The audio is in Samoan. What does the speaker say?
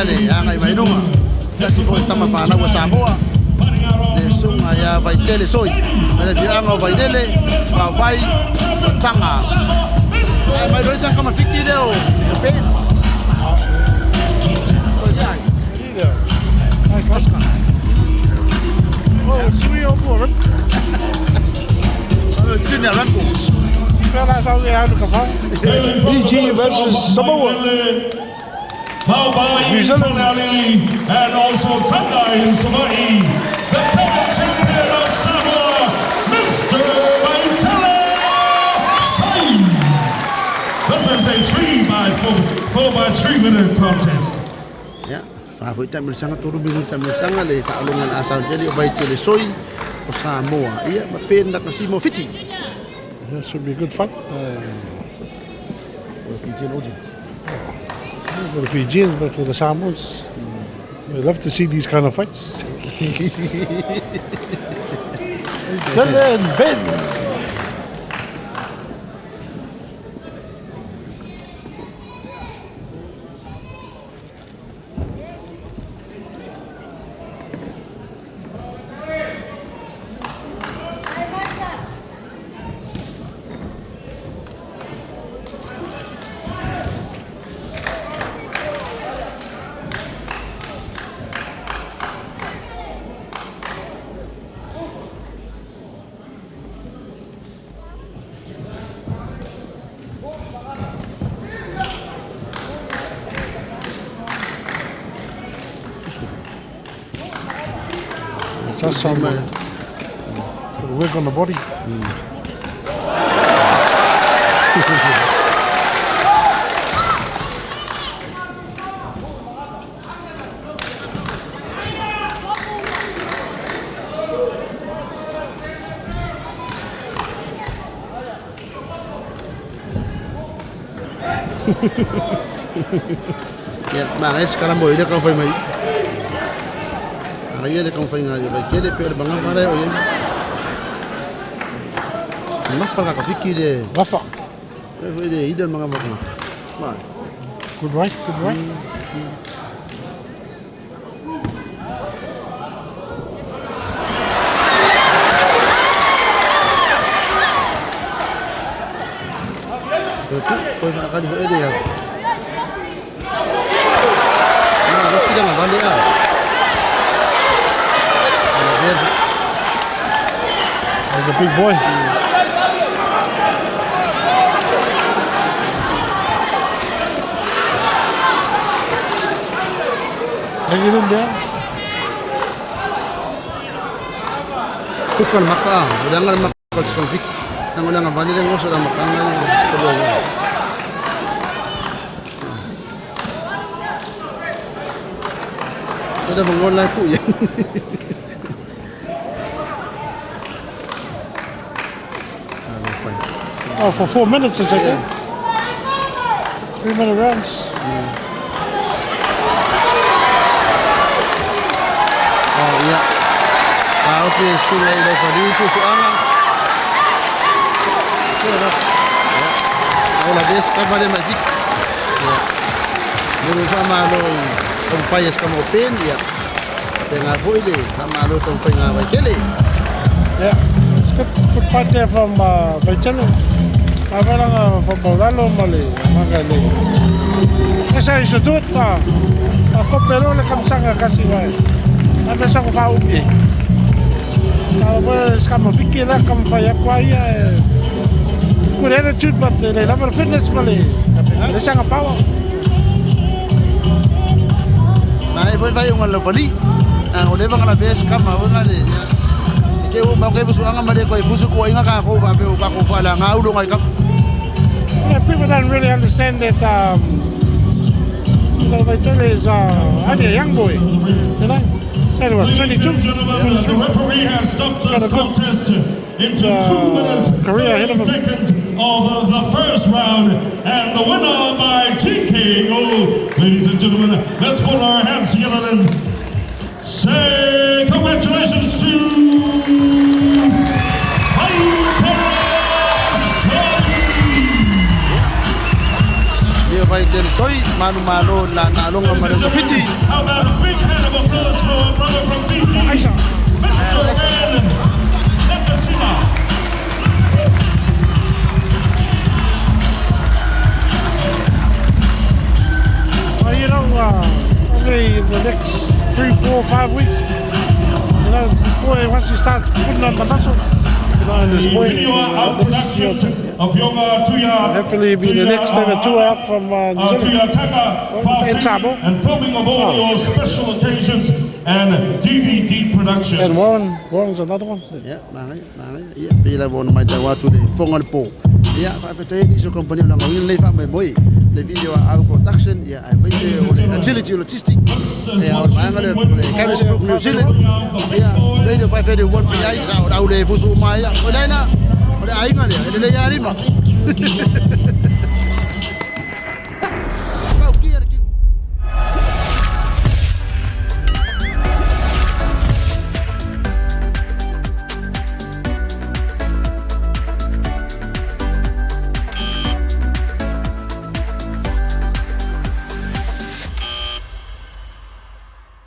lea le agai mai luga. Tasi foi tama fanau a Samoa. Le susuga ia Vaitele Soi. Mai le afioaga o Vailele, Vaovai, Mataga. Ae mai loa sa kama fiki lea o Ben. Ko ia. Nice. Oh, sui o mo. Junior Rambo. Pela sa o alu ka fa. Fiji versus Samoa. New New Zealand Zealand. And also Tanda in Savaii, the current champion of Samoa, Mr. Vaitele Soi. This is a 3 by 4, 4 by 3 minute contest. Ia, fa foi taamilosaga tolu minute taamilosaga le taaloga le a sautele o Vaitele Soi o Samoa. Ia, ma Ben Nakasimo Fiti. This should be a good fight. For the Fijian audience. For the Fijians, but for the Samoans. We love to see these kind of fights. Vaitele and Ben. Just some work on the body. Ia, ma e kala mo ile ka fai mai. Ara ia le ka fai ngai Vaitele pe le banga mare o ia. Mafa ka fiki le. Rafa. Pe foi le ida manga manga. Ma. Good right, good right. Ko tu ko fa ka di foi le ya. Ma ro sida nga vale a. Ver. He's a big boy. Hanging in there. Kuka le maka. O le maka se ka fiki. Nang le nga vale le ngoso la maka nga le tolo. Ada bangun lah ku ya. Oh, for 4 minutes, it's okay. 3-minute rounds. Oh iya. Kau fi sungai lo fali tu suanga. Ya. Kau la bes ka vale ma fik. Ya. Ni fa ma lo i tau pai es kamo pen ya. Pe nga foi le ha ma lo tau fai nga vai kele. Yeah. It's good, good fight there from Vaitele. Avalanga from Paulalo male manga le. That's how you should do it. A kopero le kamsanga kasi vai. A me sa ko fa upi. A voe ska mo fiki la kam fa ya kwa ia. Good attitude, but they love the fitness male. Le sanga power. Ma e foi vai un lo fali. Ah o leva nga bes ka ma nga le. Ke o ma ke busu anga ma le ko busu ko inga ka ko fa pe o ka ko fa la nga ulo ngai ka. Yeah, people don't really understand that Vaitele is only a young boy. Only what, Ladies 22? and gentlemen, the referee has stopped this Got a good, contest into 2 minutes career ahead 30 of him. seconds of the first round. And the winner by TKO, ladies and gentlemen, let's put our hands together and say congratulations to Vaitele Soi. Le vai Vaitele Soi, manumalo la naaloga ma le Fiti. How about a big hand of applause for our brother from Fiji, Mr. Ren Nakasima. Well, probably in the next 3, 4, 5 weeks, this boy, once he starts putting on the muscle, and his boy, Video out productions of Yonga Tuya. hopefully he'll be the next ever tour out from New Zealand. Tuya Taka, And Samoa. and filming of all your special occasions and DVD productions. And Warren, Warren's another one. Ia, manaia, manaia. Ia, pei lava ona matau atu le fofoga o le po. Ia, faafetai ai nisi o kamupani o lagauina lenei faamoemoe, le video a Au Production, ia, aemaise o le Agility Logistic, This is ia, o what le vaega you've lea been o le waiting for. Caris Group New Zealand, Bring out the big ia, boys. Radio 581 PI, o le au le fusu uma ai, ia. O le aina, o le aiga lea, e lelei lava lima.